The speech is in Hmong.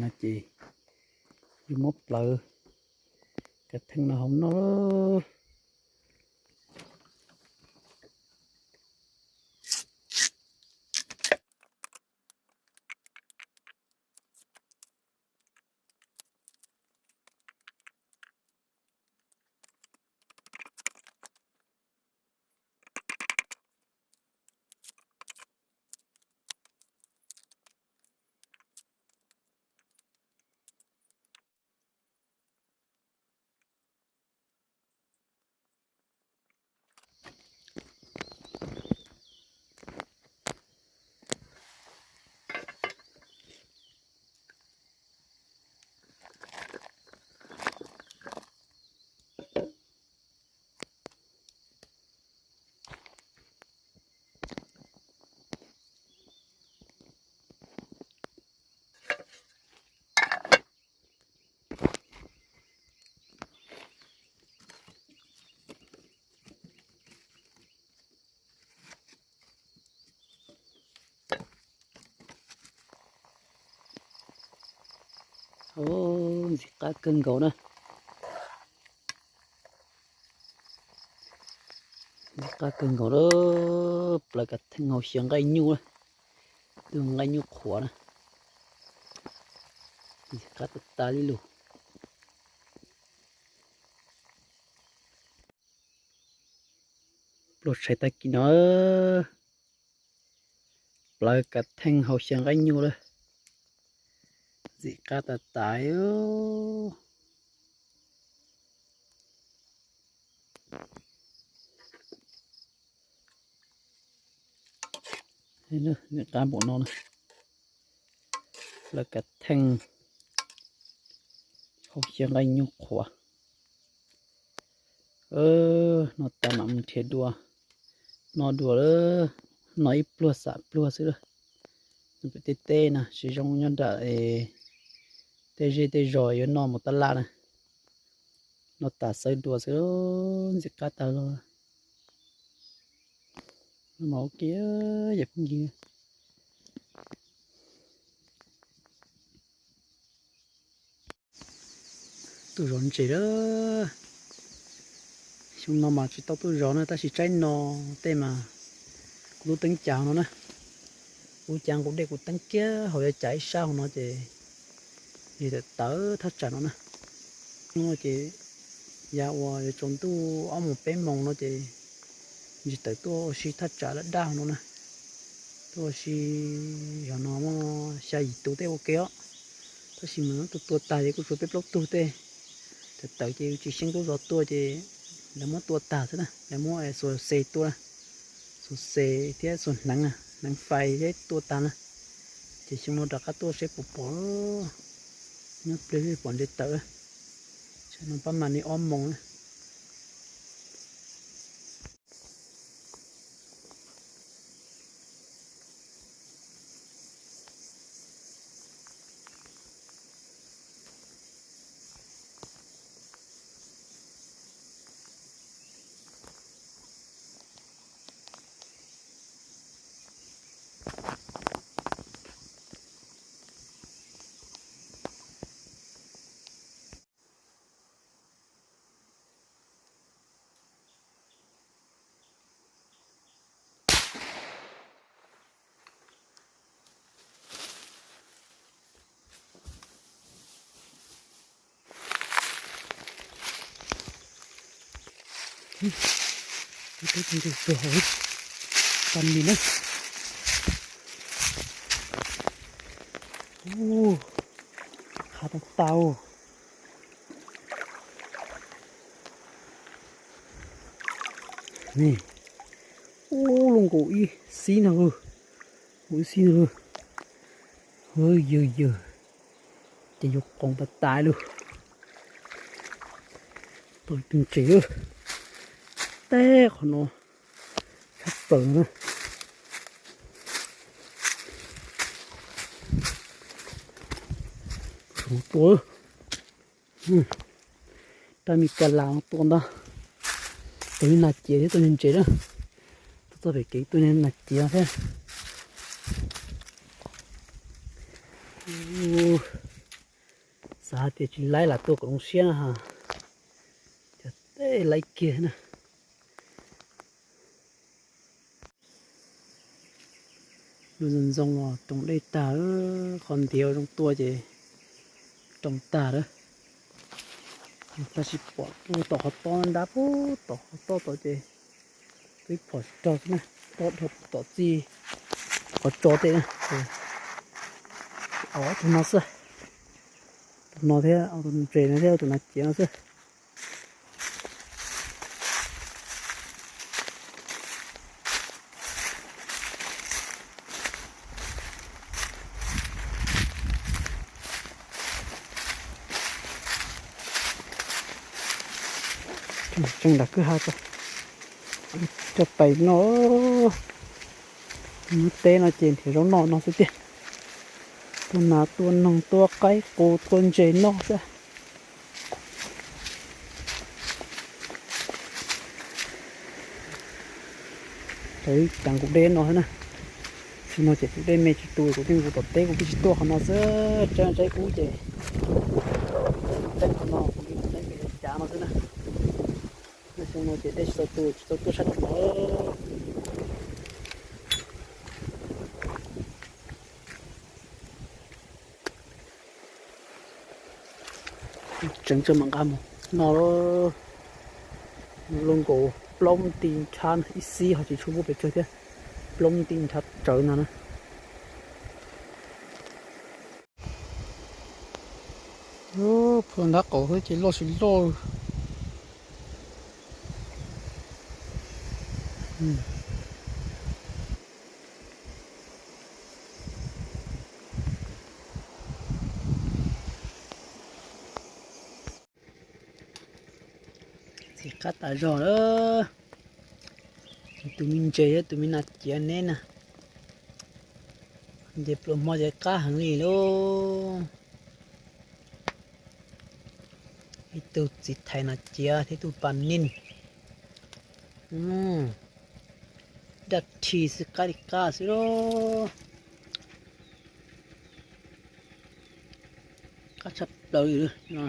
No ces yus muab plawv kav theej no hauv noj. Ntxim qab kawg nkaus na. Ntxim qab kawg nkaus na. Plawv kav theej hauv xyaw nqaij nyuj na. Twb nqaij nyuj qhuav na. Ntxim qab tas tas li lus. Pluag tshais tag kis no, plawv kav theej hauv xyaw nqaij nyuj lawm. Ntxim qab tas tas. Ntxim qab npaum no na. Plawv kav theej hauv xyaw nqaij nyuj qhuav. Noj tas mam mus nrhiav dua, noj dua lawm, noj ib pluag xam pluag xwb lawm. Nws pem tej teb na, tsis zoo nyob nram tej zej tej zos yuav noj mus tab laj na. Noj tas xawb dua xwb, ntxim qab tas los. Mas ua ke, yam phooj ywg. Tuaj zov ntses lawm. Xyoo no mas tsis tau tuaj zov na, tab sis tsaib no tej mas kuv lub teeb cav no na, kuv cav nqus dej kuv teeb kiag hauv yuav cav ib sab hauv no ces ntses tawm tawv thaj tsam no na. Hnub no ces yav uas yuav tsaus ntuj ob moos peb moos no ces ntses tawm tuaj ua si thaj tsam lawm daj hauv no na. Tuaj ua si, zog no muaj xya yim tus tej ua ke os. Tab sis mas tuaj tua tag ces kuj tshuav peb plaub tug tej. Tawm tawm ces tsis xyeej tub zov tua ces lawv muab tua tag xwb na, lawv muab xuas xes tua na, xuas xes thiab xuas hneev, hneev fais thiab tua tag na. Ces xyoo no rov qab tuaj seb puas pom, nyob pliag pom ntses tawm. Tsam no pab mam li ob moos na. Tus ntses tuag hauv tag li na. Qhav tau tau. Ub, luaj nkaus ib xib no, nkaus ib xib no. Yawg yawg, ces yuav qoos tas tas lawm. Tau tus ntses, teb qhov no tshaj plaws na. Tua, rab me kas las tua ntag. Tua niag nas ciav thiab tua niag ntses na. Tuaj txog pem kev tua niag nas ciav thiab. Hais tias tsis laib lam tuaj kom zoo siab na ha. Cov teb laib kiag na. Lub ntxoov ntxoo los roos dej tag, qhov ntiav zoo tuaj ces roos tag lawm. Tab sis pom tom qhov tob nrab, tom qhov tob tod ces twb pom tsis rog xwb na, tob dhau tom txij qhov tso tej na. Ob tug no xwb, tus no thiab tus ntses no thiab tus nas ciav no xwb. Tseem nram kwj ha tso, coj pais noj. Nyob teb no ces nrhiav zaub noj no xwb tiag. Tua nas tua noog tua qaib qus tua ntses noj xwb. Rau ib ceev kuv dej no xwb na. Xyoo no ces tus dej me tsis tu, kuv yeej mus tom teb kuv twb tsis tuaj qhov no xwb, tsab tsab kub ces teeb qhov no kuv yeej teeb pem cav no xwb na. Xyoo no ces dej tsis txaus tu, tsis txaus tuaj sab tim no. Tseev tso mam nqa mus no. Luaj nkaus plaub nti nrhab, ib xib ho tsis tshua muaj pes tsawg thiab, plaub nti nrhab tsawv no na. Phua nrab qaum xwb ces loj tsis loj. Txiv qab tas zog lawm. Tus me ntses thiab tus me nas ciav neb na, nce pluas hmo ces qab heev li lauj. Ib tug txiv thais nas ciav thiab tus pas nij. Daj rhi xwb, qab li qab xwb lauj. Qab tshaj plaws li no.